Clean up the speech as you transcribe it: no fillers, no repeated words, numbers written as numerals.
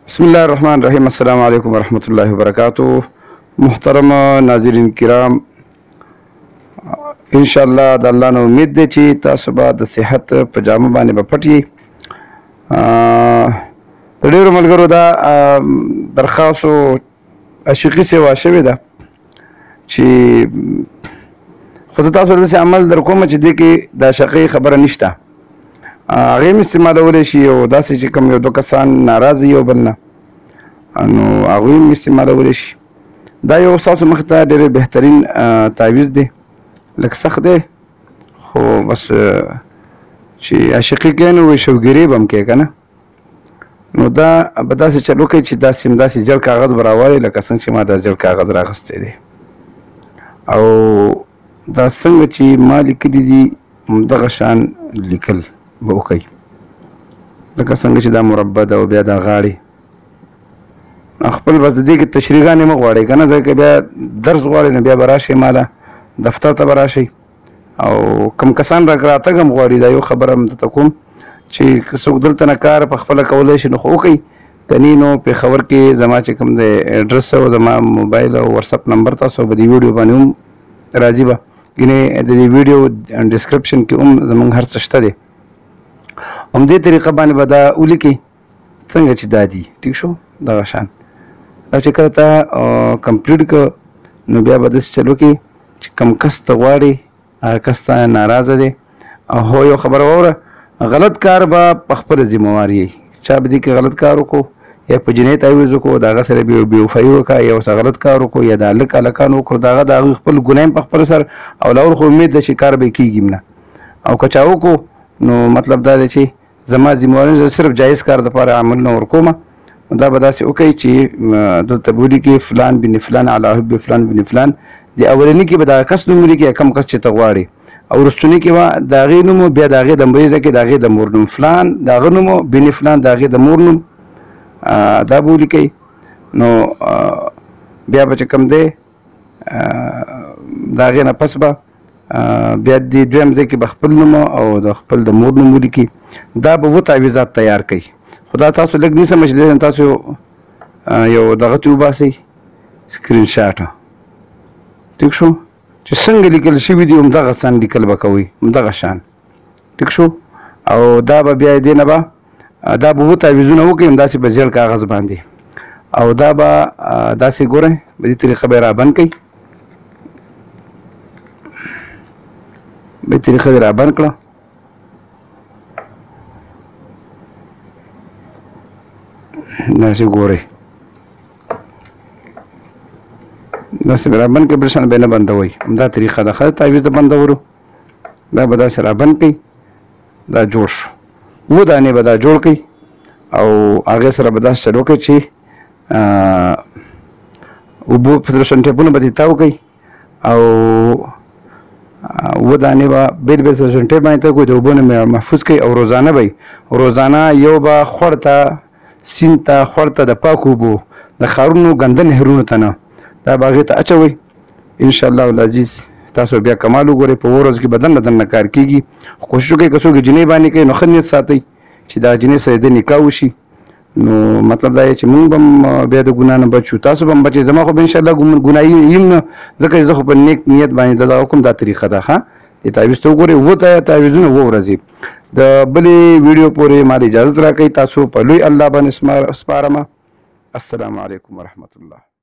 بسم الله الرحمن الرحیم. السلام علیکم ورحمت الله وبرکاته. محترم ناظرین کرام، ان شاء الله د الله نه امید دی چې تاسو به د صحت په جامه باندې به پټ یئ. د ډېرو ملګرو دا درخواست عاشقي سیوا شوې ده چې خو زه تاسو داسې عمل در کوم چې دې کې د عاشقۍ خبره نشته، هغې هم استعمالولی شي، او داسې چې کوم یو دوه کسان ناراضه یو بل نه، نو هغوی هم استعمالولی شي. دا یو ستاسو مخې ته ډېر بهترین تعویذ دی، لږ سخت دی خو بس چې عاشقي کوې نو وایي شوګیرې به هم کوې که نه. نو دا به داسې چل وکړئ چې داسې همداسې زیړ کاغذ به راوالئ، لکه څنګه چې ما دا زیړ کاغذ راغستی دی، او دا څنګه چې ما لیکلي دي همدغه شان لیکل به وکړئ، لکه څنګه چې دا مربع ده او بیا دا غاړې خپل. بس د دې کې تشریحګانې مه غواړئ که نه، ځکه بیا درس غواړئ نو بیا به راشئ ماله دفتر ته به راشئ، او کم کسان راتګ هم غواړي. دا یو خبره هم درته کوم چې که څوک دلته نه کار په خپله کولی شي نو خو وکړئ، که نه نو پېښور کې زما چې کوم دی اډرس او زما موبایل او واټساپ نمبر تاسو به دې ویډیو باندې هم راځي به، ګینې د دې ویډیو ډسکرپشن کې هم زموږ هر څه شته دی. همدې طریقه باندې به دا ولیکئ څنګه چې دا دي، ټیک شو؟ دغه شان دا چې کله تا کمپلیټ کړه نو بیا به داسې چل وکړي چې کوم کس ته غواړي هغه کس ته ناراضه دی. او هو یو خبره واوره، غلط کار به په خپله ذمهوار یي. چا به دې کې غلط کار وکړو، یا په جنۍ تعویذ وکړو، د هغه سره بې وفایي وکړه، یا ورسره غلط کار وکړو، یا د هلک هلکانو وکړو، د هغه د هغوی خپل ګناه هم په خپل سر، او لاول خو امید ده چې کار به یې کېږي هم نه. او که چا وکړو نو مطلب دا دی چې زما ذمهواري زه صرف جایز کار دپاره عملونه ورکومه. دا به داسې وکړئ چې دلته به ولیکئ فلان بن فلان علی حب فلان بن فلان. د اولني کې به د هغه کس نوم ولیکئ کوم کس چې ته غواړې، او وروستني کې به د هغې نوم، بیا د هغې د مریضه کې د هغې د مور نوم، فلان د هغه نوم، بن فلان د هغې د مور نوم، دا به ولیکئ. نو بیا به چې کوم دی د هغې نه پس به بیا دې دویم ځای کې به خپل نوم او د خپل د مور نوم ولیکي. دا به اووه تعویذات تیار کړئ. خو دا تاسو لږ نیسم چې تاسو یو دغه ترې وباسئ سکرین شاټ، ټیک شو؟ چې څنګه لیکل شوي دي همدغه شان لیکل به کوئ، همدغه شان، ټیک شو؟ او دا به بیا دې نه به دا به اووه تعویذونه وکړئ همداسې په زیړ کاغذ باندې، او دا به داسې ګورئ په دې طریقه به یې رابند کړئ، په دې طریقه یې رابند کړه. داسې ګورئ، داسې به رابند کړئ، بل شان به یې نه بندوئ، همدا طریقه ده. ښه تعویذ د بندولو دا به داسې رابند کړئ، دا جوړ شو. اووه دانې به دا جوړ کړئ، او هغې سره به داسې چل وکړئ چې اوبو فدرشن ټیپونه به ترې تاو کړئ، او اووه دانې به بېل بېل فدرشن ټیپ باندې تاو کړئ، د اوبو نه محفوظ کړئ. او روزانه به روزانه یو به خوړ ته، سیند ته، خوړ ته د پاکو اوبو، د ښارونو ګنده نهرونو ته نه، دا به هغې ته اچوئ. انشاءالله العزیز تاسو بیا کمال وګورئ. په اوو ورځو کې به دننه دننه کار کېږي. خو کوشش وکړئ که څوک جینۍ باندې کوي نو ښه نیت ساتئ چې دا جینۍ سره د نکاح وشي. نو مطلب دا دی چې موږ به هم بیا د ګناه نه بچ شو، تاسو به هم بچئ. زما خو به انشاءالله ګناه یم نه، ځکه چې زه خو په نیک نیت باندې دا حکم دا طریقه ده. ښه دې تعویذ ته وګورئ، اووه تعویذونه اووه ورځې. د بلې ویډیو پورې ما له اجازت راکړئ. تاسو په لوی الله باندې سپارمه. السلام علیکم ورحمت الله.